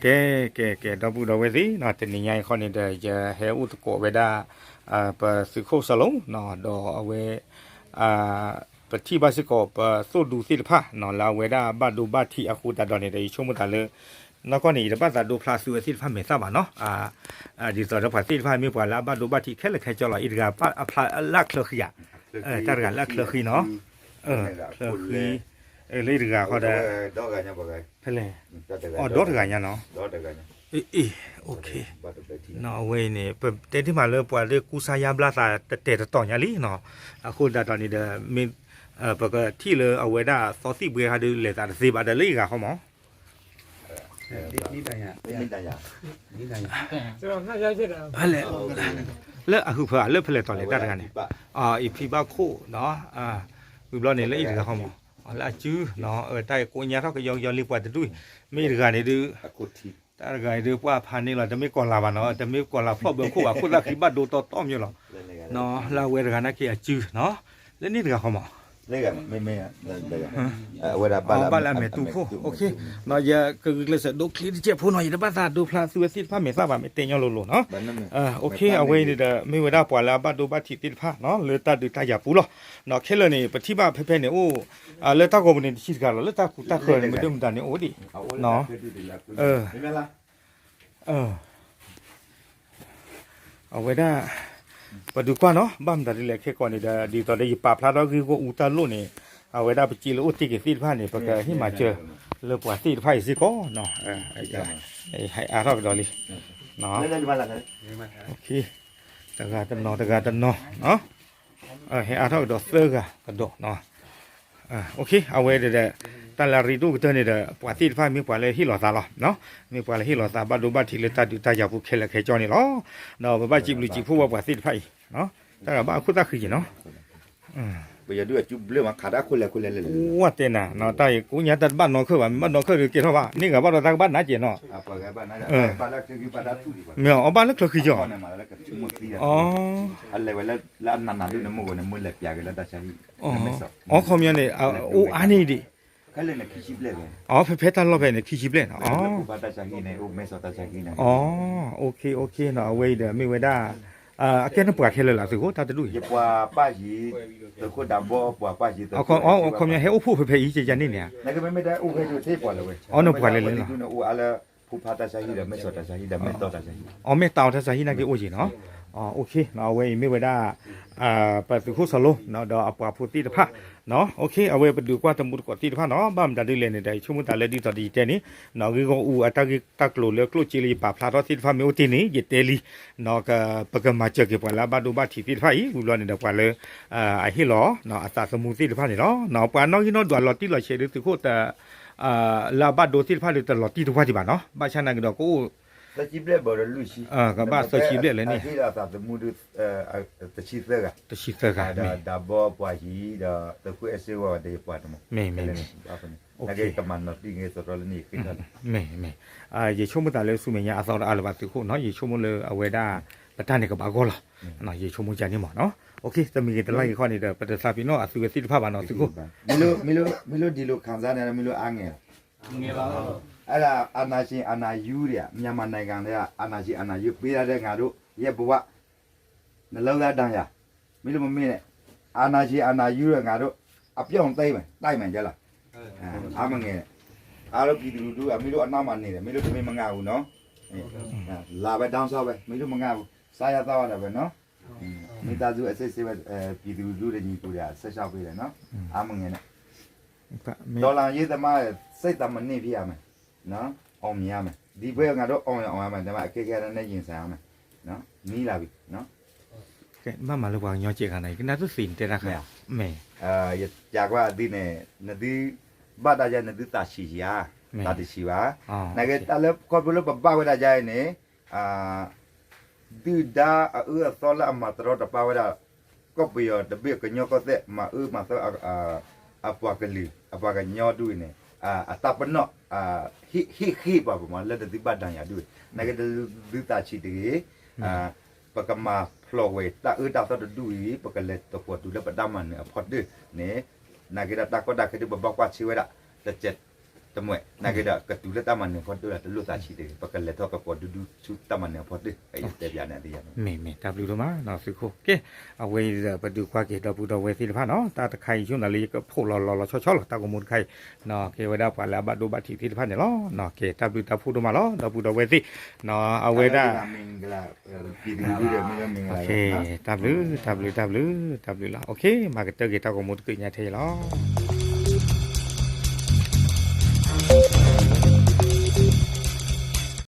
ကဲ ကဲ ကဲ ဒီပုၢ်ဒီဝဲၢ်သ့ၣ်နီၤ, တနံၤညါအံၤဃီန့ၣ်ဒီး ယဟဲအိၣ်သကိးဝဲဒၣ် ပသုးခိၣ်စီၤလိ ဒီးအဝဲ ပထံၣ်ဘၣ်စ့ၢ်ကီး ပသိၣ်ဒူသ့ၣ်တဖၣ်နီၤ လၢအဝဲဒၣ်ဘၣ်ဒိဘၣ်ထံးအဃိသတးဒီးန့ၣ်ဒီး ယဆိကမိၣ်သးလၢ နီၢ်ကီၢ်န့ၣ် ယတဘၣ်သးဒိဖျါသုဝဲသ့ၣ်တဖၣ်မဲာ်သၣ်ဘၣ်နီၤ, ဒ်သိးဒီးပှၤသ့ၣ်တဖၣ်မ့ၢ်ပှၤလၢအဘၣ်ဒိဘၣ်ထံးခဲလၢာ်ခဲဆ့လီၤ, အံၤတဂၤအဖျါလၢအချၢဃံဧါ, တၢ်တဂၤလၢအချၢဃံနီၤ, ချၢဃံ, လၢတဂၤဃီဒီး ဖဲလဲၣ်, အီၤဒီတဂၤညါနီၤ, အ့ အ့ အဝဲအံၤန့ၣ် ပတဲတ့ၢ်မးလၢပှၤလၢကူစါယါဘျါသးတတဲာ်တတီၤညါလံနီၤ, အဃိသတးဒီးန့ၣ်ဒီး မ့ၢ် ပကထံၣ်လၢအဝဲဒၣ်သီသံၣ်ဘှဲဟးဒုးလဲၤသးတသ့ဘၣ်ဒီးလၢအံၤတဂၤဃီမး လၢအဟုဖၢလၢဖဲလဲၣ်တီၤလဲၣ်တၢ်တဂၤန့ၣ်, အံၤဖံဘၣ်ခိၣ်နီၤ, ဝံၤဘျီန့ၣ်လၢအံၤတဂၤဃီမး, လၢအစုနီၤ, တၢ်အံၤကိးညါထီၣ်ကယီကယီလံပှၤတဒူၣ်အံၤ, မ့ၢ်တဂၤန့ၣ်ဒုး တၢ်တဂၤအံၤဒုးပှၢ်ဖးန့ၢ်လီၤ, တမ့ၢ်ကီၤလၤဘၣ်နီၤ, တမ့ၢ်ကီၤလၤဖျီၣ်ဘၢခိၣ်ဘၣ်, ခိၣ်သၣ်ဃံဘၣ်ဒိတီတီမ့ၢ်လီၤ, လၢအဝဲတဂၤနာ်က့အစုနီၤ, လၢန့ၣ်တဂၤဃီမး အဝဲဒၣ်ဘၣ်လၢအမဲာ်တူၢ်ဖိ, ယကဂုာ်ကျဲးစၢးဒိချ့တစဲးဖိနီၤ, ယတဘၣ်သးဒိဖျါသုဝဲသ့ၣ်တဖၣ်မဲာ်သၣ်ဘၣ်, မ့ၢ်တဲညီလိၤလိၤနီၤ, အဝဲအံၤန့ၣ်ဒီးမ့ၢ်ဝဲဒၣ်ပှၤလၢအဘၣ်ဒိဘၣ်ထံးသ့ၣ်တဖၣ်နီၤ, လၢတၢ်ဒုးတၢ်ယၤပူၤလီၤ, ခဲလၢာ်န့ၣ် ပထံၣ်ဘၣ်ဖဲဖဲန့ၣ်အိၣ် လၢတၢ်ဂီၤပူၤန့ၣ်တဆံတဂၤလီၤ, လၢတၢ်ကူတၢ်ဃၢၤန့ၣ် မ့ၢ်ဒိၣ်မတၤန့ၣ်အိၣ်ဒံး အဝဲဒၣ် ပဒုးကွၢ်နီၤ, ဘၣ်မတၤဒ်လဲၣ်ခဲကိာ်န့ၣ်ဒီး ဒ်သိးဒီးယပာ်ဖျါထီၣ်ဂ့ၢ်ဂီၢ်အူတၢ်လိၣ်န့ၣ်, အဝဲဒၣ်ပစံးလၢအိၣ်တ့ၢ်က့ၤသ့ၣ်တဖၣ်န့ၣ် ပကဟ့ၣ်မၤစၢၤလၢပှၤသ့ၣ်တဖၣ်အံၤစ့ၢ်ကီးနီၤ, ဟဲအါထီၣ်ကဒီးလံ, တဂၤတနီၤတဂၤတနီၤ, ဟဲအါထီၣ်ကဒီးသၢဂၤကဒီးနီၤ အဝဲဒီး တၢ်လၢအရ့ဒိၣ်ကတၢၢ်န့ၣ်ဒီး ပှၤသ့ၣ်တဖၣ်မ့ၢ်ပှၤလၢဟ့ၣ်လီၤသးလီၤ, မ့ၢ်ပှၤလၢဟ့ၣ်လီၤသးဘၣ်ဒိဘၣ်ထံးလၢတၢ်ဒုးတၢ်ယၤပူၤခဲလၢာ်ခဲဆ့န့ၣ်လီၤ, ဒီးပဘၣ်စံးဘျုးစံးဖှိၣ်ဝဲပှၤသ့ၣ်တဖၣ်အံၤ, တၢ်ဂၤဘၣ်အခိၣ်သၣ်ဃံက့ၤနီၤ, ပယီၤဒုးအစုဘျၢမးခးတၢ်ခိၣ်လဲၣ်ခိၣ်လဲၣ်လဲၣ်, ဝဲတဲနၤနီၤ, တၢ်အံၤကိးညါတၢ်တဘၣ်နီၢ်ခၢၣ်ဘၣ်, မ့ၢ်ဘၣ်နီၢ်ခၢၣ်ဒီးကဲထီၣ်ဘၣ်, န့ၢ်ဂၤဘၣ်ဒီးတၢ်ကဘၣ်နးကဲနီၤ, မ့ၢ်အီၤဘၣ်လၢချၢဃံကီၢ်, အလဲၤဝဲလၢအနးနးဒုးန့ၣ်မ့ၢ်ဝဲန့ၣ် မ့ၢ်လဲၤပျးက့ၤလၢတၢ်ဆါဟံၣ်, အီၤခီပညီန့ၣ် အိၣ်အါန့ၢ်ဒံး, အီၤဖဲဖဲတၢ်လီၢ်ဖဲန့ၣ် ခံဆံဘျဲၣ်နီၤ, အီၤ, အဝဲအံၤဒီးမ့ၢ်ဝဲဒၣ် အကဲနပှၤခဲလၢာ်လၢသုးခိၣ်တၢ်တဒူၣ်အံၤ, ခီမညီဟဲအိၣ်ဖှိၣ်ဖဲဖဲအံၤ ကန့ၣ်န့ၣ်, အီၤနပှၤလဲၣ်လဲၣ်နီၤ, အီၤမ့ၢ်တၢ်အီၤတၢ်ဆါဟံၣ်နာ်က့အိၣ်က့ၤနီၤ, အဝဲအံၤမ့ၢ်ဝဲဒၣ် ပသုးခိၣ်စီၤလိ ဒီးအပှၤဖိသ့ၣ်တဖၣ်, အဝဲပဒုးကွၢ်တမူတကိးသ့ၣ်တဖၣ်နီၤ, ဘၣ်မတၤဒ်လဲၣ်န့ၣ်ဒီး ယဆိကမိၣ်သးလၢဒ်သိးဒီးယတဲန့ၣ်, ဂ့ၢ်ဂီၢ်အူအတၢ်ဂ့ၢ်တၢ်ကျိၤလၢကျိၣ်စ့လၢယပာ်ဖျါထီၣ်သ့ၣ်တဖၣ်မ့ၢ်အိၣ်တ့ၢ်န့ၣ် ယတဲလံ, ပကမၤစၢၤက့ၤပှၤလၢအဘၣ်ဒိဘၣ်ထံးသ့ၣ်တဖၣ်အံၤ ဝံၤဘျီန့ၣ်ဒီးပှၤလၢ အဟ့ၣ်လီၤ အသးသမူသ့ၣ်တဖၣ်န့ၣ်လီၤ, ပှၤနီၣ်ဂံၢ်နီၣ်ဒွးလီၤတံၢ်လီၤဆဲးဒီးသုးခိၣ်တ လၢအဘၣ်ဒိသ့ၣ်တဖၣ်ဒီးတလီၤတံၢ်တဝၢ်ဒံးဘၣ်နီၤ, ဘၣ်ဆၣ်နာ်က့ဒီးကအိၣ် ကဘၣ်သၢဆံဘျဲၣ်လၢန့ၣ်, တဆံသၢဂၤ, တဆံသၢဂၤ, ဒီးပှၤဟံၣ်ဒီးသုးခိၣ်အဲၣ်စ့ဝါဒီးယပှၤတမး, မ့ၢ်မ့ၢ်မ့ၢ်, ယဆိကမိၣ်သးလၢဆူမဲာ်ညါအသီတအါလၢၤဘၣ်သုးခိၣ်နီၤ, ယဆိကမိၣ်လၢအဝဲဒၣ် ပတၢ်န့ၣ်ကဘၣ်ဂီၢ်လီၤ, ယဆိကမိၣ်ကန့ၣ်မးနီၤ, တမံၤဂ့ၤတလါဂ့ၤခီန့ၣ်ဒီး ပတသးပ့ၤနီၣ်အသုဝဲသ့ၣ်တဖၣ်ဘၣ်နီၤသုးခိၣ်, မ့ၢ်လိၣ်ဒ်လိာ်ခံစားန့ၣ် မ့ၢ်လိၣ်အါငဲၤလီၤ, အဲဒၣ် အာဏာရှင် အာဏာယူ ဒီး မြန်မာနိုင်ငံထဲက အာဏာရှင် အာဏာယူ ပေးထားတဲ့ ငါတို့ရဲ့ဘဝ နလုပ်သားတန်းရာ, မင်းတို့မမေ့နဲ့, အာဏာရှင် အာဏာယူတဲ့ ငါတို့ အပြုတ်သိမ်းမယ်, တိုက်မယ် ကျလား, အားမငယ်နဲ့, အားလုံးပြည်သူလူထုက မင်းတို့အနောက်မှာနေတယ်, မင်းတို့တမင်းမငါဘူးနော်, လာပဲ တောင်းစားပဲ, မင်းတို့မငါဘူး, စားရသောက်ရတာပဲနော်, မိသားစုအစစ်စစ်ပဲ, ပြည်သူလူထုတွေ ညီပူတာ ဆက်လျှောက်ပေးတယ်နော်, အားမငယ်နဲ့, တော်လှန်ရေးသမားတွေ စိတ်ဓာတ်မနည်းဖြစ်ရမယ်နော်, အောင်မြင်ရမယ်, ဒီပွဲ ငါတို့ အောင်ရ အောင်ရမယ်, ဒါပေမဲ့ အခက်အခဲတွေနဲ့ ရင်ဆိုင်ရမယ်နော်, နီးလာပြီနော်. ကဲ ဘၣ်မၤလၢပှၤကညီစဲးခါန့ၣ် ကနၣ်တသ့န့ၣ်တဲတၢ်ခါ, မ့ၢ်, ယကွၢ်အသုန့ၣ် နသု ဘၣ်တၢ်ယၤ နသုသးဆံးယၤ, သးတဆံးဘၣ်, နာ်က့တၢ်လၢခီဖျိလၢပဘၣ်ဝဲဒၣ်ယၤအံၤန့ၣ် ဒုၣ်ဒါအအၢအသီလၢအမၤတရီတပါဝဲဒၣ် ကီၢ်ပယီၤတဘ့ၣ် ကညီကီၢ်သဲး မၤအၢမၤသီ အပှၤကလုာ် အပှၤကညီဒ်အံၤန့ၣ် အတၢ်ပနီၣ် ဟ့ၣ်ဃ့ၢ်ပှၤပမၤလၢတသုဘၣ်ဒၣ်ယၤဒ်အံၤ နာ်က့တသုသးဆံးတဂ့ၤ, ပကမၤဖျိးဝဲတၢ်အၢတၢ်သီတဒူၣ်အံၤ ပကလဲၤသကိးတုၤလၢပတၢ်မၤနၢၤအဖီတၢၢ်န့ၣ်, နာ်က့ဒီးတၢ်ကီတၢ်ခဲဒ်ပဘၣ်ကွၢ်ဆၢဝဲဒၣ် တစဲး တမ့ၢ်နာ်က့ဒီး ကတုၤလၢတၢ်မၤနၢၤဖီတၢၣ်ဒီး တလိၣ်သးဆံးတဂ့ၤ, ပကလဲၤထီၣ်ကကိးဒူဒူဆူတၢ်မၤနၢၤဖီတၢၣ် အယတဲပၠးန့ၣ်သ့ယၤန့ၣ်. မ့ၢ်မ့ၢ် တၢ်ဘျုးဒိၣ်မးနီၤသုးခိၣ်. ကဲ, အဝဲအံၤဒီး ပဒုးကွၢ်က့ၤဒီပုၢ်ဒီဝဲၢ်သ့ၣ်တဖၣ်နီၤ, တၢ်တခါအံၤဆိနၤလၢယကဖိးလီၤလီၤလီၤဆီဆီလီၤ တၢ်ဂီၤမူတခါအံၤ, ကဲဝဲဒၣ်ပှၤလၢအဘၣ်ဒိဘၣ်ထံးသ့ၣ်တဖၣ်န့ၣ်လီၤ. ကဲ တၢ်ဘျုးတၢ်ဖှိၣ်ဒိၣ်မးလီၤ ဒီပုၢ်ဒီဝဲၢ်သ့ၣ်, အဝဲဒၣ် တၢ်ဘျုး တၢ်ဘျုး တၢ်ဘျုး တၢ်ဘျုးလီၤ. မၤကတၢၢ်က့ၤတၢ်ဂီၤမူတကုာ်ညါထဲအံၤလီၤ.